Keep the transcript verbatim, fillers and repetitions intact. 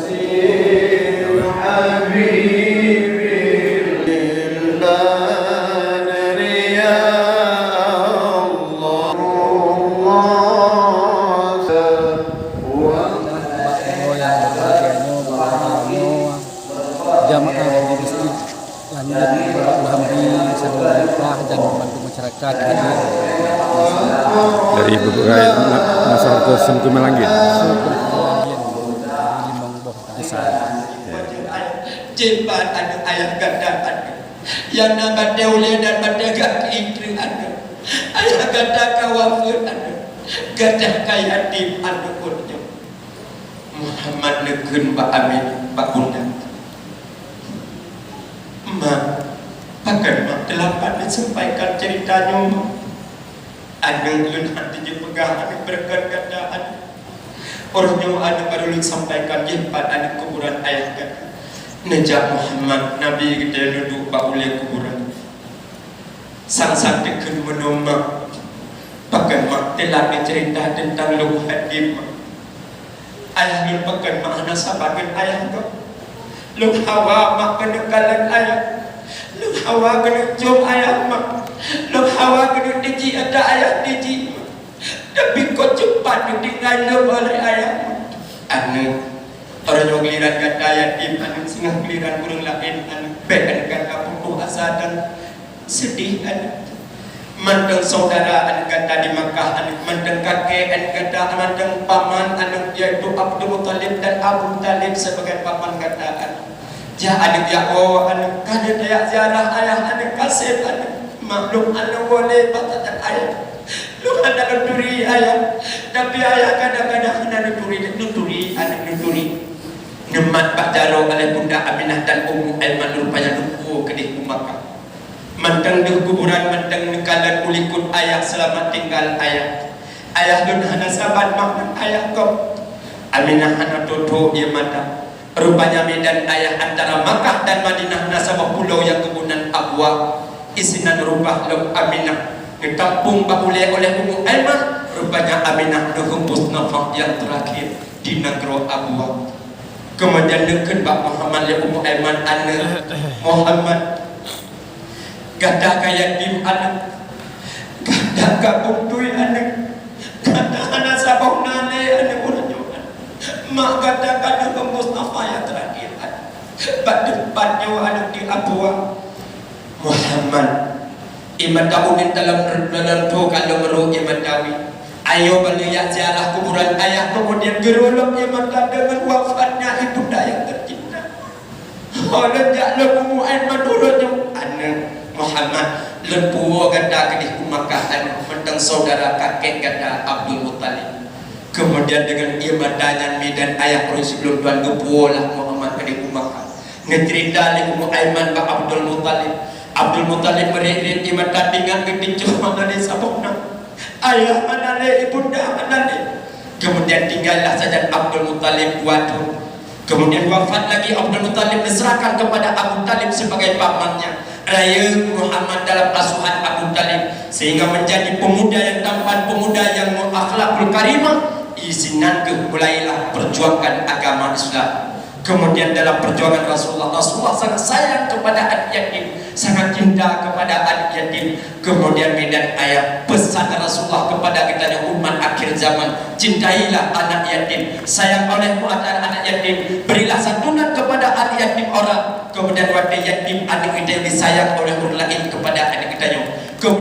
Yasin habibi lil badri ya Allah. Nyang berbahagia nyoe, jamaah di masjid Lanjut, alhamdulillah, sangat berkah dan membantu masyarakat hadir. Dari berbagai ma-, masyarakat Seumeukeumeue Langit. Seumeukeumeue Langit, limong boh desa. Jipat aneuk ayah gata aneuk. Nyang na batée ulée dan batée gaki treuk aneuk. Ayah gata ka wafeuet aneuk. Gata ka yatim aneuk ureueng nyoe. Muhammad neukheun bak Aminah, bak bunda. Ma, pakon mak teulambat neusampaikan ceurita nyoe, ma? Aneuk lôn hana jeuet peugah aneuk beureukat gata aneuk. Uroe nyoe aneuk barô lôn sampaikan jih pat aneuk kuburan ayah gata. Neujak Muhammad, Nabi geutanyoe duek bak ulée kuburan. Sang-sang teukheun meunoe mak. Pakon mak teulat neuceurita teuntang lôn hatim mak. Ayah lôn pakon mak hana saban ngon ayah gob. Lôn hawa mak keuneuk kalon ayah. Lôn hawa keuneuk cium ayah mak. Lôn hawa keuneuk teuji ata ayah teuji mak. Tapi kok cepat neutinggai lôn oleh ayah mak. Aneuk, uroe nyoe giliran gata yatim aneuk, singoh giliran ureueng laén aneuk. Bék aneuk gata putus asa dan Seudeh aneuk. Mantong syedara aneuk gata di Makkah aneuk, mantong kakek aneuk gata, mantong paman aneuk, yaitu Abdul Muthalib dan Abu Thalib sebagai paman gata aneuk. Jak aneuk jak woe aneuk, ka lheueh tajak ziarah ayah aneuk, kaseb aneuk. Maklum aneuk woe lé bak tatap ayah. Lôn hana lôn turi ayah, tapi ayah kadang-kadang hana lôn turi, lôn turi aneuk, lôn turi. Neumat bak jaroe oleh Bunda Aminah dan Ummu Aiman rupanya lôn puwoe keudeh u Makkah. Mantong deuh kuburan, mantong neukalon u likot ayah, seulamat tinggal ayah. Ayah lôn hana saban mak ngon ayah gob. Aminah hana tho-tho ié mata. Rupanya mi dan ayah antara Makkah dan Madinah na saboh pulo nyang geubeunan Abwa. Isinan rupah lom Aminah geutampong bak ulée oleh Ummu Aiman. Rupanya Aminah neuheumbus nafas nyang teurakhir di nanggroe Abwa. Keumudian neukheun bak Muhammad lé Ummu Aiman, "Aneuk Muhammad, gata ka yatim aneuk, gata ka beutôi aneuk, gata hana saboh na lé aneuk uroe nyoe aneuk. Mak gata ka neuheumbus nafas nyang teurakhir aneuk. Bak teumpat nyoe aneuk di Abwa." Muhammad, ié mata uneun dalam, dalam tho ka lom rhot ié mata wie. Ayo bak lheueh jak ziarah kuburan ayah, keumudian geurhot lom ié mata deungon wafatnya ibunda nyang teucinta. Ho lôn jak lom Ummu Aiman uroe nyoe, "Aneuk Muhammad, lôn puwoe gata keudeh u Makkah aneuk, mantong syedara kakek gata Abdul Muthalib." Keumudian deungon ié mata nyan mi dan ayah ureueng siblom tuan geupuwoe lah Muhammad keudeh u Makkah. Neuceurita lé Ummu Aiman bak Abdul Muthalib. Abdul Muthalib meuriet-riet ié mata, teuingat geutujoh hana lé saboh na. Ayah hana lé, ibunda hana lé. Keumudian tinggallah sajan Abdul Muthalib dua thon. Keumudian wafat lagi Abdul Muthalib, diserahkan kepada Abu Thalib sebagai pamannya. Rayeuk Muhammad dalam asuhan Abu Thalib sehingga menjadi pemuda yang tampan, pemuda yang akhlakul karimah. Isinan geuh mulailah perjuangkan agama Islam. Kemudian dalam perjuangan Rasulullah, Rasulullah sangat sayang kepada anak yatim, sangat cinta kepada anak yatim. Kemudian mi dan ayah, pesan Rasulullah kepada geutanyoe umat akhir zaman, cintailah anak yatim, sayang olehmu akan anak yatim, berilah santunan kepada anak yatim orang. Kemudian watée yatim aneuk geutanyoe disayang oleh ureueng laén kepada aneuk geutanyoe,